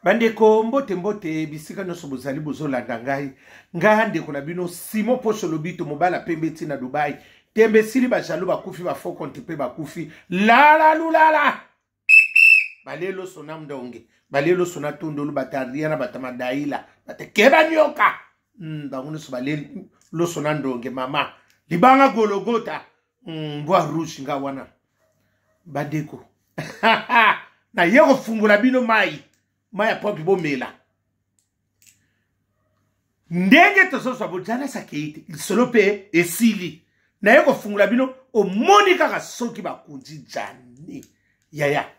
Bandeko, mbote mbote bisika nyonso bozali bozolanda ngai. Ngai ndeko na bino Simon Poso Lobito, mobala pembe ti na Dubai. Tembe esili, ba jaloux bakufi, ba faux compte pe bakufi. Lala lulala. Balelo sona ndonge, balelo sona tondolo, bataria na batamadaila, batekeba nyoka. Bango nyonso balelo sona ndonge mama. Libanga gologota. Mbwa rouge nga wana. Bandeko. Naye kofungola bino mai. Mai ya pompe bomela. Ndenge tozozwa bojana sakei te. Lisolo pe esili. Naye kofungola bino omoni kaka soki bakundi jani. Yaya.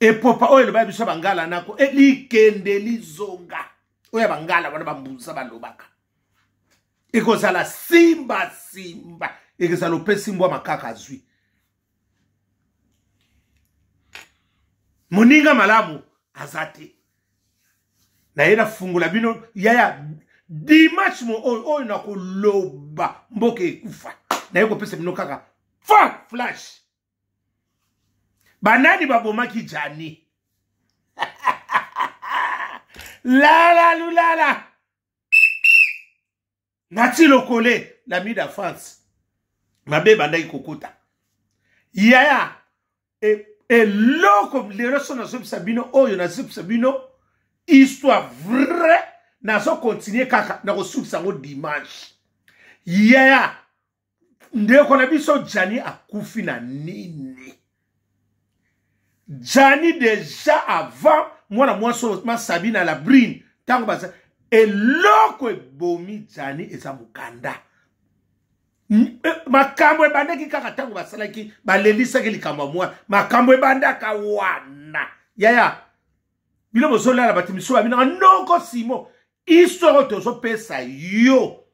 Epopa oyo eloba biso bangala nako e, likende lizonga. Oyo ya bangala wana bambuza balobaka. Ekozala simba simba. Ekozala opesi mbwa makaka azwi. Moninga malamu aza te. Naye nafungola bino yaya dimanche mo oyo, oyo nakoloba mboka ekufa. Naye kopesa bino kaka fa flash. Banani babomaki Jani? Lala lulala. Nati lokole la mida France. Mabe bandaki kokota. Yaya eloko lelo so nazobisa bino oyo nazobisa bino histoire vraie, nazo continuer kaka nakosukisa yango dimanche. Yaya ndeko na biso Jani akufi na nini? Jani déjà avant mwana mwasi oyo ma Sabine à la brine tango baza eloko ebomi Jani eza mokanda. Makambo ebandaki kaka tango basalaki balelisaki likambo ya mwana, makambo ebandaka wana. Yaya bino bozolala bato misusu babinaka noko Simo, histoire oyo tozopesa yo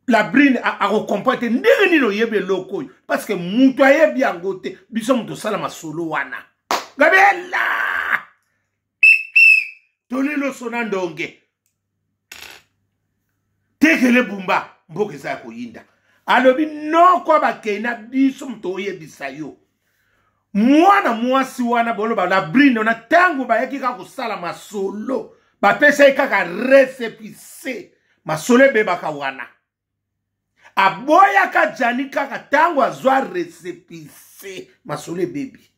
la brine akokomprendre te ndenge nini oyebi eloko oyo, parce que moto ayebi yango te, biso moto osala masolo wana. Gabela tolelo sona ndonge tekele bumba mboka eza ya koyinda. Alobi noko bakei na biso moto oyebisa yo mwana mwasi wana boloba la brine na tango bayaki kaka kosala masolo bapesa ye kaka récépissé, masolo ebebaka wana. Aboyaka Jani kaka tango azwa récépissé, masolo ebebi.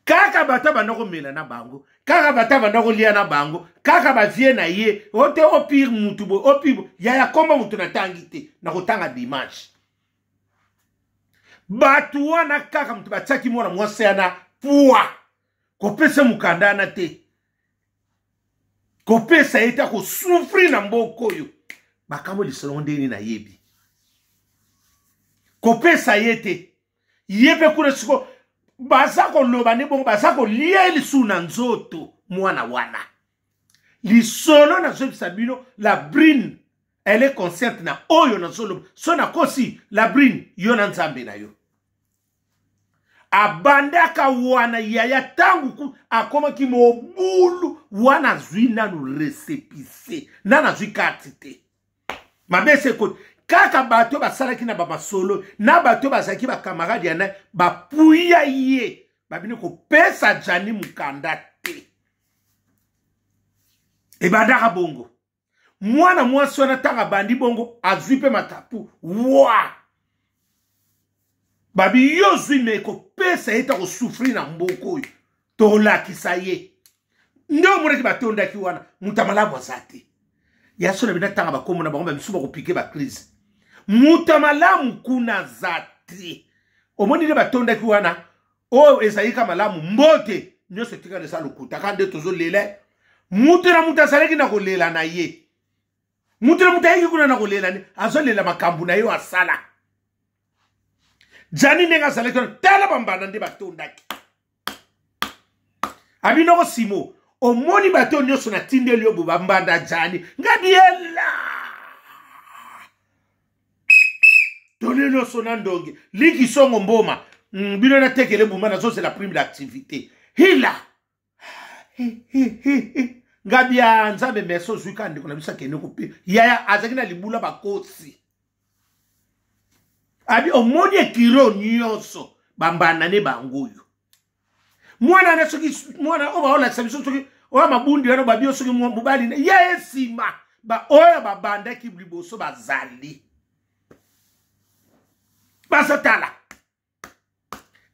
Kaka bato banda komela na bango, kaka bato banda kolia na bango, kaka ba vie na ye, ote opire mutu boye, opire boye. Yaya komba mutu natangi te, nakotanga dimanche. Bato wana kaka mutu batiaki mwana mwasi wana poids, kopesa mokanda wana te, kopesa ye te, akosouffrir na mboka oyo. Makambo lisolo ndenge nini nayebi, kopesa ye te. Ye mpe kuna siko baza koloba nde bongo, baza kolia ye lisusu na nzoto mwana wana. Lisolo nazoyebisa bino, la brine elle est consciente na oyo nazoloba. So nakosi, la brine yo na nzambe na yo. Abandaka wana yaya tangu ku akomaki mobulu wana, azwi nanu récépissé, nanu azwi carte te. Mabe se ekoti kaka bato basalaki na bamasolo na bato bazalaki ba camarade ya naye, bapuya ye babini kopesa Jani mokanda te. Ebandaka bongo mwana mwasi wana ntango abandi bongo azwi mpe matapu wa babi yo zwi me kopesa ye ta kosouffrir na mboka oyo tolakisa ye nde omonaki batondaki wana moto ya malamu aza te. Ya so na bino atanga bakombo na bango, bamisusu bakopike ba crise. Moto ya malamu kuna aza te. Omoni nde batondaki wana oyo ezali ka malamu mbote nyonso etikali eza lokuta kaka nde tozolela. Moto na moto azalaki na kolela na ye, moto na moto ayaki kuna na kolela ne azolela makambo na ye oyo asala. Jani ndenge azalaki wana, tala bambanda nde batondaki. Abinoko Simo, omoni bato nyonso natindeli yo bo bambanda Jani ngabiela toli nyonso na ndonge liki songo mboma. Bino natekele buma nazozela prime d'activité hila ngabi ya nzambe merci ozwi kaka ndeko na biso akende kope yaya azalaki na libula bakosi abi omoni ekiro nyonso. Bambanda ne bango oyo. Mwana na soki mwana oyo baolakisa biso soki oyo mabundi wana babio soki mobali na ye nsima ba oyo babandaki liboso bazali bazotala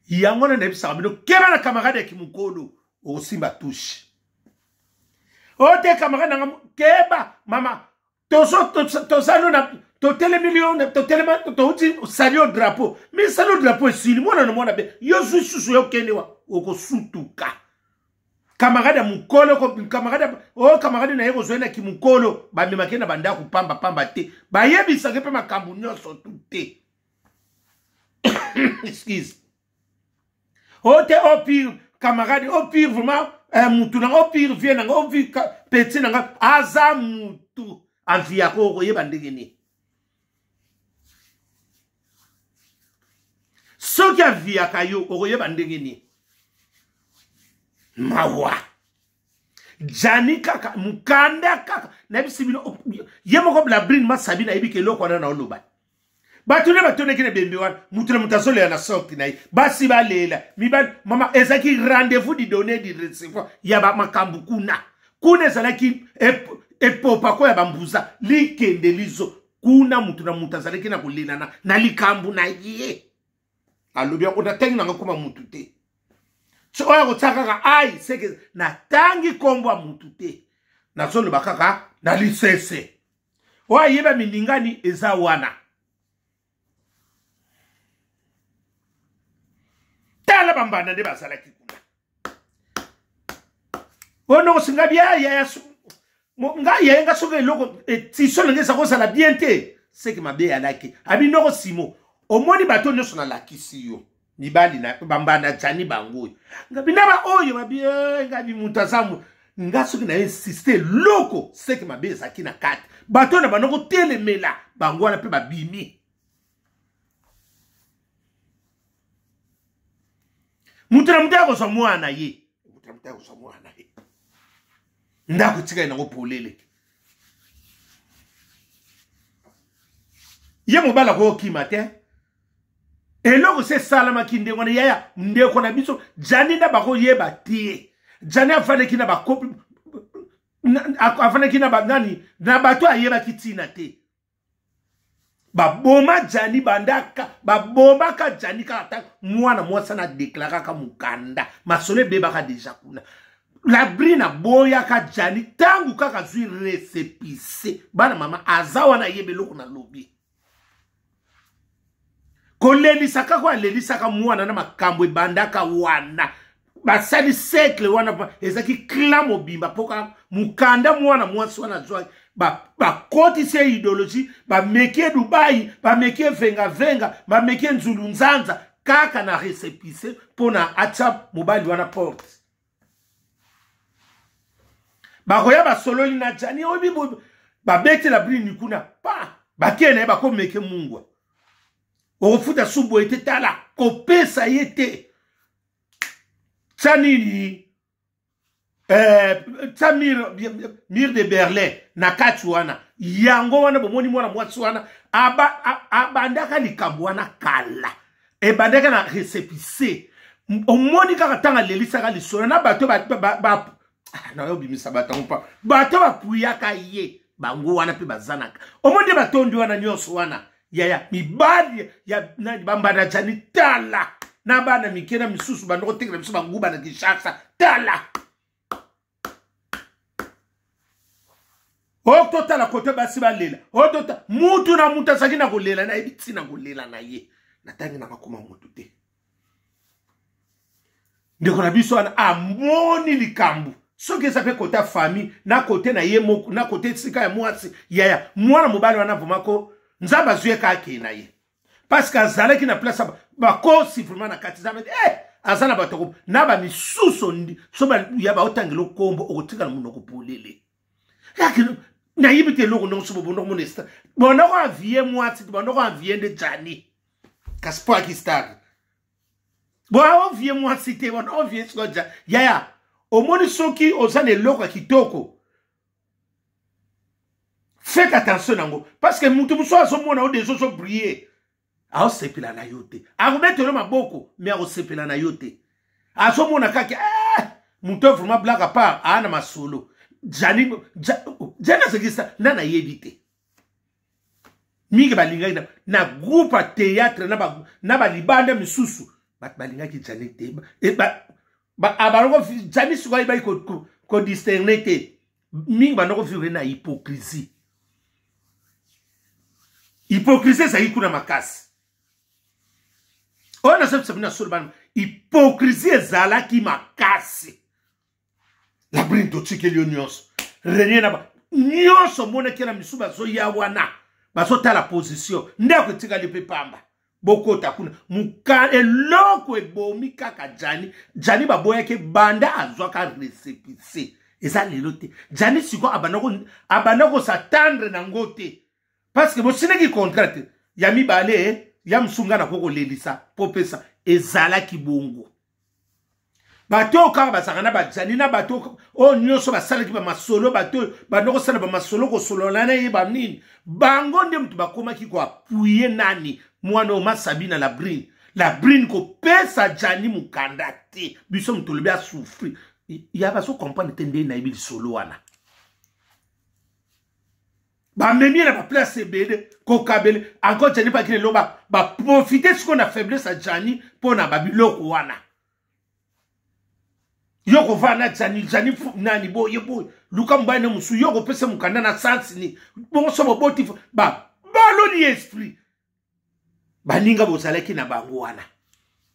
yango wana nayebisaka bino keba na camarade ya kimokolo okosimba touche oyo te camarade nanga keba mama toza no na totelemi yo totelema touti sali yo drapeau mi sali yo drapeau esili mwana na mwana be yo zwi susu yo okende wa okosutuka camarade ya mokolo camarade oyo oh, camarade na ye kozwa ye na kimokolo bamemaki ye na bandako pamba pamba te bayebisaki mpe makambo nyonso tu te excuse o te o pire camarade o pire vraiment eh, mutu nanga o pire vie nanga o pire petit nanga aza mutu aviyako okoyeba ndenge nini soki aviyaka yo okoyeba ndenge nini mawa jani kaka mokanda kaka nayebisi bino ye moko labrine masabi nayebi ke eloko wana naoloba bato nde batondaki na ebembe wana moto na moto azolela na sorte na ye basi balela mibali mama ezalaki rendez-vous du donner du recevoir ya bamakambo kuna kuna ezalaki epopako ya bambuza likende lizo kuna moto na moto azalaki na kolelana na likambo na ye alobi yango natangi nanga koma motu te so oyo akotia kaka ai seke natangi nkombo ya motu te nazoloba kaka na lisese oyo ayeba miningani eza wana tala bambanda nde bazalaki kuna oyo nokosinga bia yaya ngai yaye nga soki eloko etiso na ngai eza kozala bien te seke mabe eyalaki abi noko simo omoni bato nyonso nalakisi yo mibali na bambanda jani bango oyo ngabi na baoyo babi eh, ngabi moto aza nga soki na insiste eloko seke mabe ezalaki na kati bato oyo na banda kotelemela bango wana mpe babimi moto na moto akozwa mwana na ye moto na moto akozwa mwana na ye ndako etikali nango polele ye mobali akokima te eloko se esalamaki ndenge wana yaya ndeko na biso jani nde bakoyeba te jani afandaki na bakopi afandaki na banani na bato ayebaki ntina te baboma jani bandaka babomaka jani kaka ta mwana mwasi na deklaraka mokanda masolo ebebaka deja kuna labrine aboyaka jani ntango kaka azwi resepise bana mama aza wana ayeba eloko nalobi kolelisa kaka alelisaka mwana na makambo ebandaka wana basali cercle wana ezalaki clan mobimba mpo kaka mokanda mwana mwasi wana azwaki bakotisi ye idéologie bameki ye dubai bameki ye vengavenga bameki ye nzulu nzanza kaka na récépissé mpo na atya mobali wana porte bakoya basololi na jani oyebi babetela brini kuna pa bakee na ye bakomeke mungwa okofuta su boye te tala kopesa ye te tya nini eh, tya mire, mire de berlin na kati wana yango wana bomoni mwana mwasi wana abandaka likambo wana kala ebandaka na récépissé omoni kaka ntango alelisaka lisolo na bato ah, nayobimisa bato yango mpa bato bapuyaka ye bango wana mpe bazanaka omoni nde batondi wana nyonso wana yaya mibali ya nani bambanda jani tala na bana mike na misusu banda kotekela biso banguba na kinshasa tala oyo totala kote basi balela oyo tota mutu na mutu azalaki na kolela nayebi ntina kolela na ye natangi na makoma mutu te ndeko na biso wana amoni likambo soki eza mpe kota famille na kote na ye moko na kote esika ya mwasi yaya mwana mobali wana vraimen ko nzambe azwi ye kaka akei na ye parce que azalaki na place bakosi vraiment na kati nzambe eh, aza na bato na bamisusu so ya baotangela okombo okotikala monoko polele nayebi te eloko ndongo so bobondoko mona esta bondoko avie mwasi te bondoko avie nde jani kasi mpo aki star boaovie mwasi te bondoko ovie siko ja yaya omoni soki oza na eloko ya kitoko faites attention nango parce que moto mosusu azomona o deja ozobrille. Aosepela na yo te. Akobetelo maboko, mais akosepela na yo te. Azomona kaka eh, moto vraiment blague à part aa na masolo. Jani Jani azalaki na nayebi te. Mingi balingaki na, na groupe ya théâtre na ba, na balibanda misusu bato balingaki Jani te. E, ba, ba, abaloko Jani sikoyo ayebaki kodiscerne ko, ko te. Mingi banda kovivre na hypocrisie. Hypocrisie ezali kuna makasi. Oyo nazobisa bino na solo bana, hypocrisie ezalaki makasi. La brine totikeli yo nyonso. Renie na ba nyonso omonaki na misu bazoya wana bazotala position ndako etikali mpe pamba bokota kuna muka eloko ebomi kaka Jani. Jani baboyaki banda azwaka récépissé eza lelo te. Jani sikoyo abanda kosatendre nango te parce que bosinaki contrat te ya mibale ya mosunga na kokolelisa mpo pesa ezalaki bongo. Bato oyo kaka bazalaka na bajani na bato oyo nyonso basalaki bamasolo, bato oyo banda kosala bamasolo kosolola na ye banini, bango nde moto bakomaki koapuye nani mwana oyo Masabina la brine. La brine kopesa Jani mokanda te, biso moto olobi asouffrir ya bazo comprendre te nde nayebi lisolo wana. Bamemi ye na baplace ebele kokabele encore Jani baki lelo baprofite sikoyo na faiblesse ya Jani mpo na babiloko wana. Yo kovanda na Jani, Jani nani boye boye luka mobali na mosusu, yo kopesa mokanda na sansi ni bongo so boboti ba baloli esprit. Baninga bozalaki na bango wana,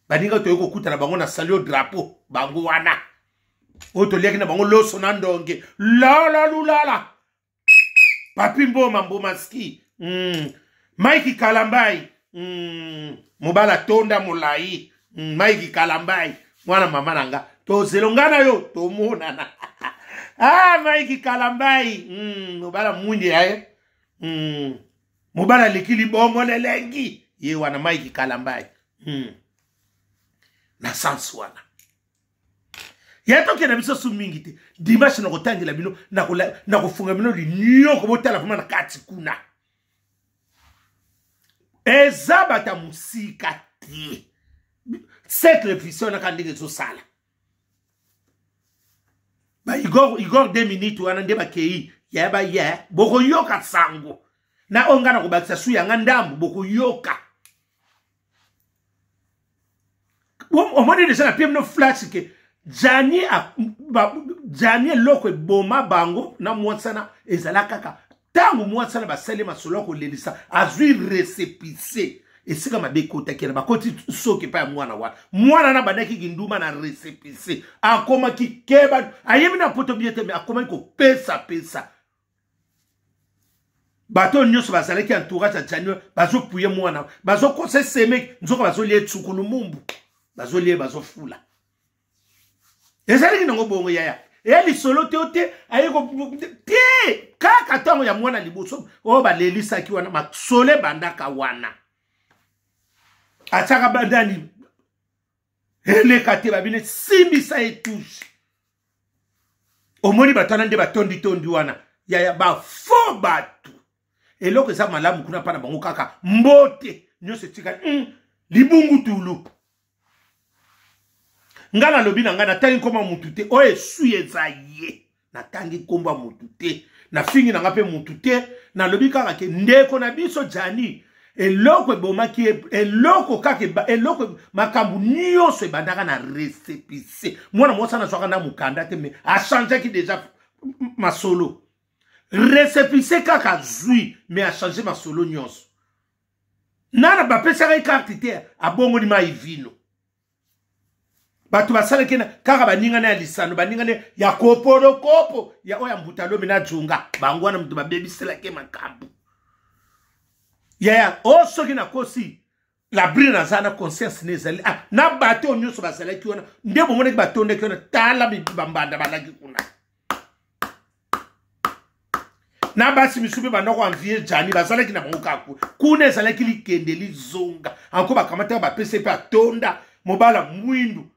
baninga toyei kokutana bango na salio drapeau bango wana oyo toliaki na bango loso na ndonge lala lulala Papi Mboma Mbomaski Mike Kalambai mobala tonda molai Mike Kalambai mwana mama na nga tozelo nga na yo tomonana. Ah Mike Kalambai mobala mwindi ya mobala aleki libongo lelengi ye wana Mike Kalambai na sens wana ya tokenda biso su mingi te. Dimanche nakotangela bino, nakofunga bino linyoko botala vraimen na kati kuna. Eza bato ya mosika te. Cercle vision naka ndenge ezosala. Ba Igor, Igor 2 minutes wana nde bakei ya ba ye bokoyoka sango na oyo nga nakobakisa su yanga ndambu bokoyoka. Omoni deja na piem no flash ke Jani Jani eloko eboma bango na mwasi wana ezala kaka ntango mwasi wana basali masolo ya kolelisa azwi récépissé esika mabe ekotaki na bakoti soki epai ya mwana wana. Mwana na bandaki kinduma na récépissé akomaki keba ayebi na poto bien te mais akomaki kopesa pesa bato nyonso bazalaki entourage ya Jani bazopuye mwana bazokosa eseme nzoka bazolia tsukulu mumbu bazolia bazofula ezalaki nango bongo yaya eya lisolo te te aye te kaka ntango ya mwana liboso oyo balelisaki wana masolo ebandaka wana atiaka bandani eleka te babine simbisa ye touche omoni bato wana nde batondi-tondi wana yaya bafo bato eloko eza malamu kuna mpa na bango kaka mbote nyonso etikali libungutulu. Nga nalobi na ngai natangi nkombo ya mutu te oyo esui eza ye natangi nkombo ya mutu te nafingi na nga mpe mutu te nalobi kaka ke ndeko na biso Jani eloko ebomaki eloko kaka eloko makambo nyonso ebandaka na récépissé. Mwana mwasi anazwaka na mokanda te mais achangeaki déjà masolo récépissé kaka azwi mais achange masolo nyonso. Nana bapesaka ye carte te abongoli mai vino. Bato basalaki na kaka baningana ya lisano baningana ya kopolokopo ya oyo ya mbuta lobi na junga bango wana moto babebiselaki makambo yaya o soki nakosi la brine aza na conscience ne ezali na bato oyo nyonso bazalaki wana nde bomonaki batondaki wana tala bambanda balaki kuna na basi misusu mpe banda koenvie Jani bazalaki na bango kaka kuna ezalaki likende lizonga anko bakamataka bapesa mpe atonda mobala mwindu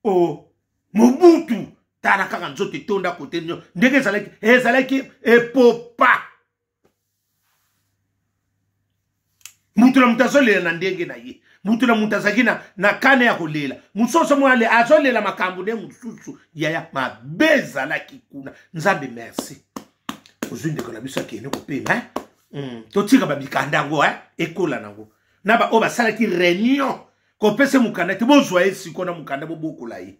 o mobutu tala kaka nzoto etonda kote nyo ndenge ezalaki ezalaki epopa. Mutu na mutu azolela na ndenge na ye. Mutu na mutu azalaki na, na kane ya kolela. Mosusu mwa ale azolela makambo nde mosusu. Yaya, mabe ezalaki kuna. Nzambe merci. Ozwi ndeko na biso akende kopema, eh? Totika babikanda yango, eh? Ekola nango. Na ba oyo basalaki réunion kopesa mokanda te, bozwa ye siko na mokanda bobokola ye.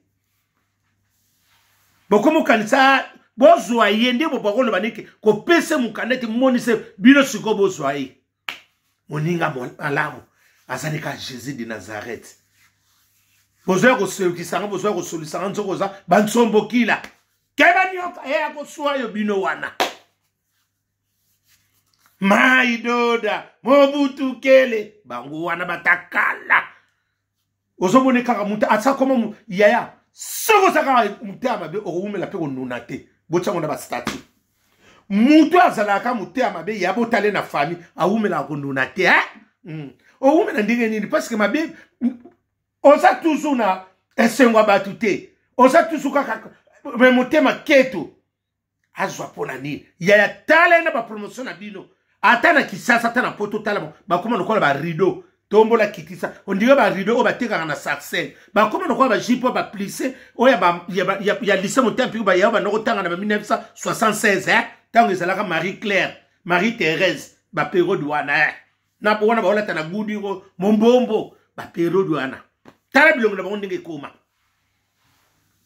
Bokomokanisa bozwa ye nde bokoloba neke kopesa mokanda te, monise bino siko bozwa ye. Moninga malamu azali ka Jésus de Nazareth. Bozoya koselukisa nga, bozoya kosolisa nga, nzoko oza bansombokila. Keba nyoka ye akoswa yo bino wana. Mai doda mobutukele bango wana batakala. Ozomona kaka moto asa koma yaya. Soki oza kaka motema mabe okowumela mpe konuna te. Botiango na ba statut. Moto azalaka motema mabe ya botale na famille awumelaka konuna te, hein? Owumela ndenge nini? Parce que mabe oza toujours na esengo ya bato te. Oza toujours kaka me motema keto. Azwa mpona nini? Yaya tala na ba promotion na bino. Ata na Kisasa, ata na Poto, tala bakoma lokola ba rideau. Tombola kitisa. On dirait ba rideau oyo batekaka na Sarcelles. Bakoma lokola ba jupe oyo ba plissé, oyo ya ba, ya ba, ya, ya lycée Motema Mpiko, ba ya ba noko tanga na ba 1976, hein? Tango ezalaka Marie Claire, Marie Thérèse, ba période wana, hein? Na po wana ba olata na gudiro, mombombo, ba période wana. Tala bilongo na bango ndenge ekoma.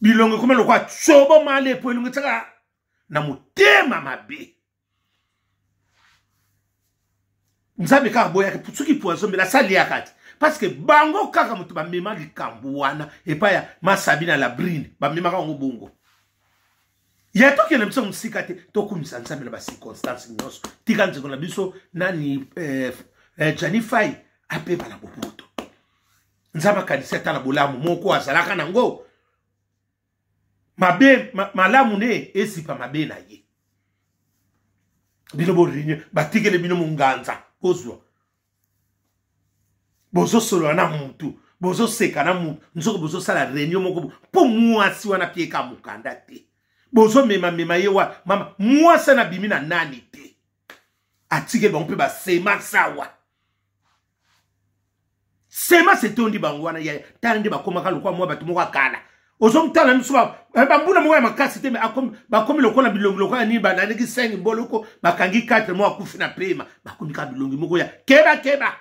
Bilongo ekoma lokola tsobo male po elongo etsaka na motema mabe. Nzambe kaka boyaki soki poison mbela asaliaka te. Parce que bango kaka moto bamema likambo wana epai ya Masabi na Labrine, bamemaka yango bongo. Ya tokende biso mosika te, tokumisa Nzambe na ba circonstances nyonso. Tika nzeko na biso nani, Gianni Fay apema na boboto. Nzambe akanisi ata na bolamu moko azalaka nango. Mabe, malamu ne ezipa mabe na ye. Bino borinye, batikele bino monganza, bozwa. Bozosolola na mutu, bozoseka na mutu, nzoko bozosala réunion moko po mwasi wana pieka mokanda te. Bozomema mema ye wa, mama, mwasi na bimi na nani te. Atikele bango mpe basema sawa. Sema setondi bango wana ya tala nde bakomaka lokola mwa bato moko akala. Ozomutala miso bambuna moko ya makasi te, mais bakomi lokola bilongi lokola nini, balandaki 5 mboloko, bakangi 4 moko akufi na pema, bakomi kaka bilongi moko ya keba keba.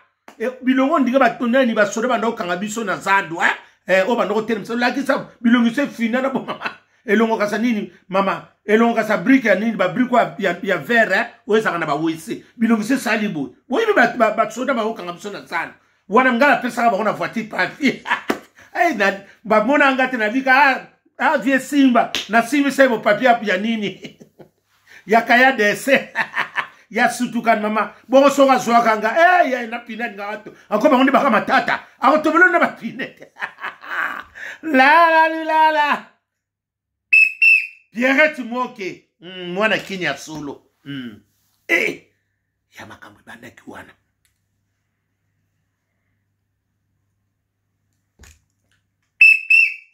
Bilongo ndenge bato nani basoda banda kokanga biso na zando, hein? Oyo banda kotelemisa, lakisa bilongi se fina na bomama. Elongo kasa nini mama, elongo kasa brique ya nini, ba brique ya verre, hein? Oyo ezalaka na ba WC. Bilongi se sali boye. Boyebi basoda bakokanga biso na zando. Wana ngai napesaka bango na voiture papier. Hey, na, bamona nga te, nabika, vie simba, nasimbisa ye bopapier ya nini? Ya kaya dese. Ya sutuka mama. Bongo soki azwaka nga, hey, ya, na pine alingaka to. Ako bango nde baka matata. Ako tobelo na ba pine. La, la, li, la, la. Pierrette Moke, mwana Kenya solo. Ya makambo ebandaki wana.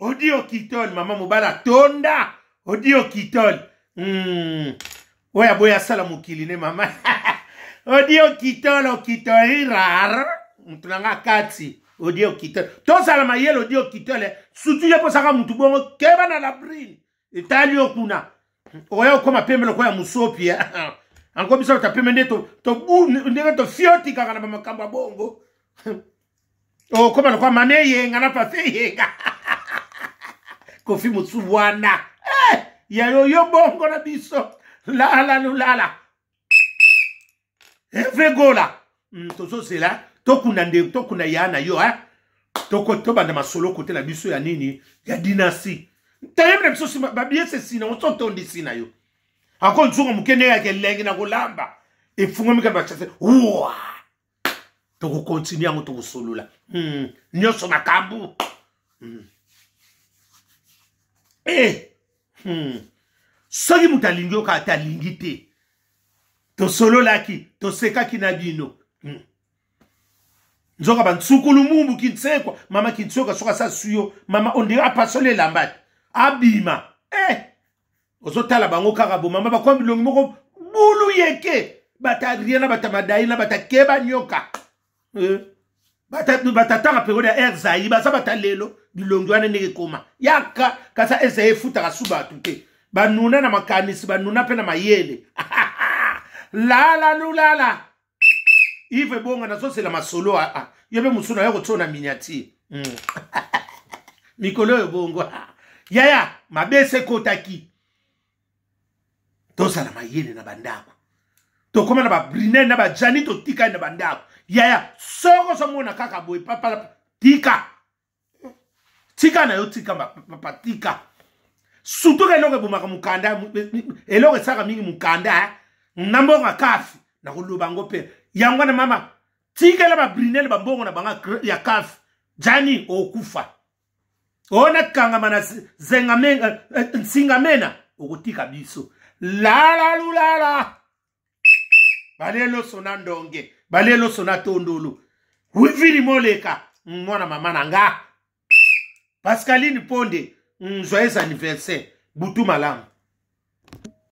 Odio Kitol, mama mobala tonda. Odio Kitol. Oya boya sala mokili ne mama. Odio Kitol, okitoli rar. Mutu nanga kati. Odio Kitol. Tozala mayele Odio Kitol. Sutu ye posaka mutu bongo keba na Labrine. Etali yo kuna. Oya okoma pembe lokola ya musopi, eh. Anko biso ta pembe nde to, to bu, ndenge to fioti kaka na ba makambo ya bongo. Okoma lokola mame yenga na pafe yenga. Kofi mosusu wana. Ya yo, yo bongo na biso. Lala lulala. Hervé Gola. Tozozela, tokunda nde, tokunda ya na yo, hein. Toko, tobanda masolo kote na biso ya nini? Ya dynastie. Tayembe na biso sima, ba biese sina, on s'entend ici na yo. Ako nzunga mukene ya kelenge na kolamba. Efungami kaka ba chasse. Ouah! Toko continuer yango, toko solola. Nyonso makambo. Soki moto alingi yo kaka te, alingi te. Tosololaki, tosekaki na bino. Nzoka ba ntsukulu mumbu kintsekwa, mama kintsoka soka sa suyo, mama on dirait apasoli elamba te. Abima. Ozotala bango kaka bo mama bakomi bilongi moko bulu yeke. Bata rien na bata madai na bata keba nyoka. Eh. Batatanga periode ya air zai baza bata lelo bilongi wana ndenge ekoma yaka kasi ezai efutaka su bato te banuna na makanisi banuna mpe na mayele lala lulala ive bonga nazozela masolo aa ah, ah. yo mpe mosusu nayo kotio na miniature. Mikolo oyo bongo yaya mabe ese ekotaki tozala mayele na bandako tokóma na babrinel na bajani totikali na bandako yaya soko ozomona kaka boye papa tika tika na yo tika papa tika surtout ka eloko ebomaka mokanda eloko esalaka mingi mokanda eh? na mbongo ya kafi nakoloba yango mpe yango wana mama tikela babrinel bambongo na bango ya kafi jani okufa ona kangama na zengamena eh, nsingamena okotika biso lalalulala baleloso na ndonge baleloso na tondolo wivili moleka mwana mama na nga pascaline ponde joyeux anniversaire butu malamu.